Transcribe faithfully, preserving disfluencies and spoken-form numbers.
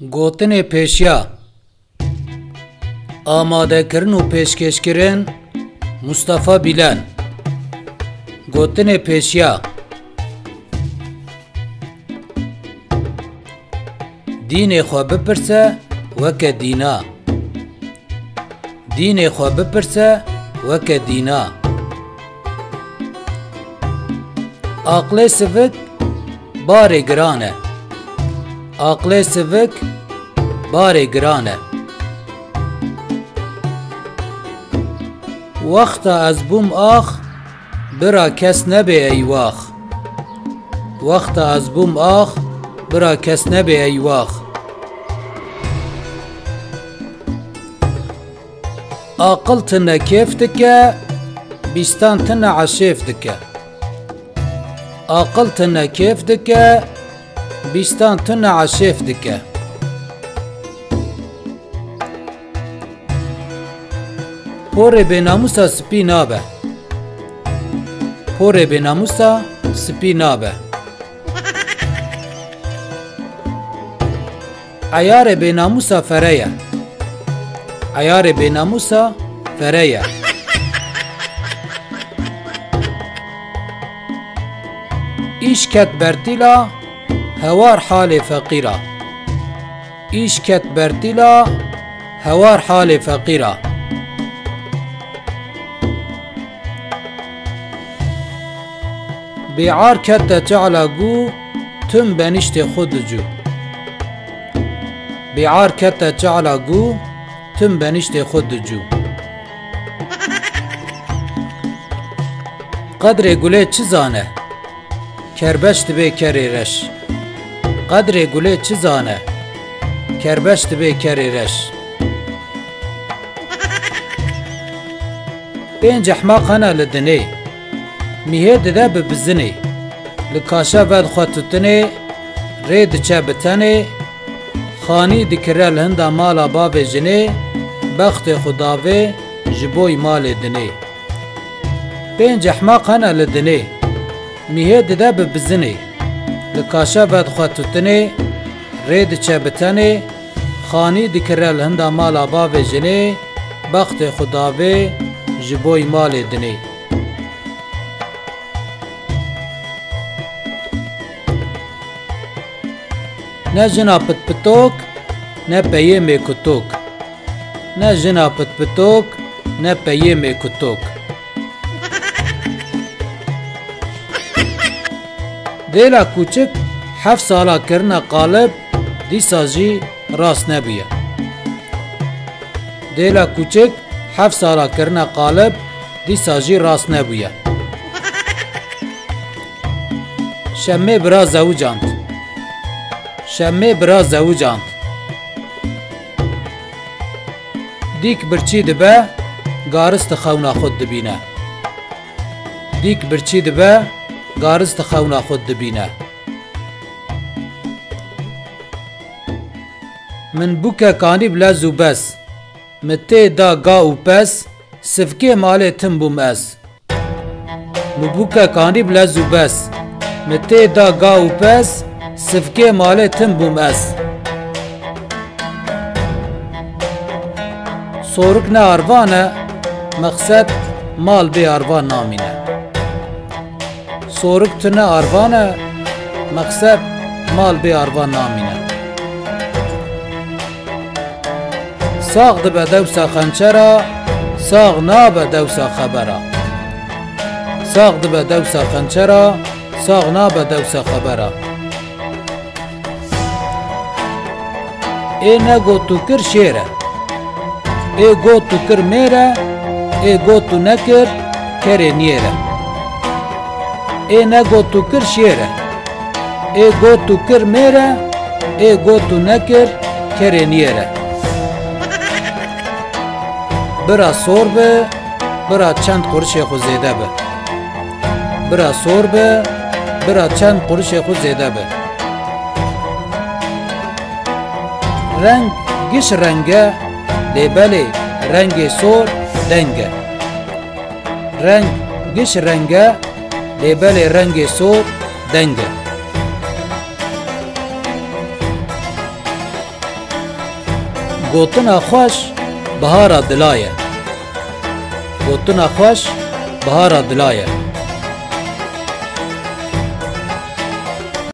Gotinê pêşiya. Amadekirin û pêşkêşkirin, Mustafa Bîlen. Gotinê pêşiya. Dînê xwe bipirse weke dîna. Dînê xwe bipirse weke dîna. Aqlê sivik barê giran e. Aqlê sivik barê giran e. Wexta ez bûm ax, bira kes nebê eywax. Wexta ez bûm ax, bira kes nebê eywax. Aqil tune kêf dike, bîstan tune eşêf dike. Aqil tune kêf dike, bîstan tune eşêf dike. Porê bênamûsa spî nabe. Porê bênamûsa spî nabe. Eyarê bênamûsa fere ye. Eyarê bênamûsa fere ye. Îş ket bertîla, hewar halê feqîra. Îş ket bertîla, hewar halê feqîra. Bêar kete çala gû, tim beniştê xwe dicû. Bêar kete çala gû, tim beniştê xwe dicû. Qedrê gulê çi zane? Kerbeş dibe kerê reş. Qedrê gulê çi zane? Kerbeş dibe kerê reş. Pênc ehmaq hene li dinê. Mîhê dide bi bizinê. Li kaşa vedixwe tutinê, rê diçe bi tenê, xanî dikire li hinda mala bavê jinê, bextê xwe davê ji boy malê dinê. Pênc ehmaq hene li dinê. Mîhê dide bi bizinê. Li kaşa vedixwe tutinê, rê diçe bi tenê, xanî dikire li hinda mala bavê jinê, bextê xwe davê ji boy malê dinê. Ne jina pitpitok, ne peyê mêkutok. Ne jina pitpitok, ne peyê mêkutok. Dêla kûçik heft sala kirine qalib, dîsa jî rast nebûye. Dêla kûçik heft sala kirine qalib, dîsa jî rast nebûye. Şemê bira zewicand. Şemê bira zewicand. Dîk birçî dibe, garis di xewna xwe dibîne. Dîk birçî dibe, garis di xewna xwe dibîne. Min bûke kanî bi lez û bes. Mi tê da ga û pes, sivkê malê tim bûm ez. Mi bûke kanî bi lez û bes. Mi tê da ga û pes, sivkê malê tim bûm ez. Sorik ne arvan e, mexsed mal bê arvan namîne. Sorik tune arvan e, mexsed mal bê arvan namîne. Sax dibe dewsa xençera, sax nabe dewsa xebera. Sax dibe dewsa xençera, sax nabe dewsa xebera. Ê negot û kir şêr e. Ê got û kir mêr e. Ê got û nekir kerê niyêr e. Ê negot û kir şêr e. Ê got û kir mêr e. Ê got û nekir kerê niyêr e. Bira sor bi, bira çend qurişê xwe zêde bi. Bira sor bi, bira çend qurişê xwe zêde bi. Reng giş reng e, lê belê rengê sor deng e. Reng giş reng e, lê belê rengê sor deng e. Gotina xweş bihara dila ye. Gotina xweş bihara dila ye.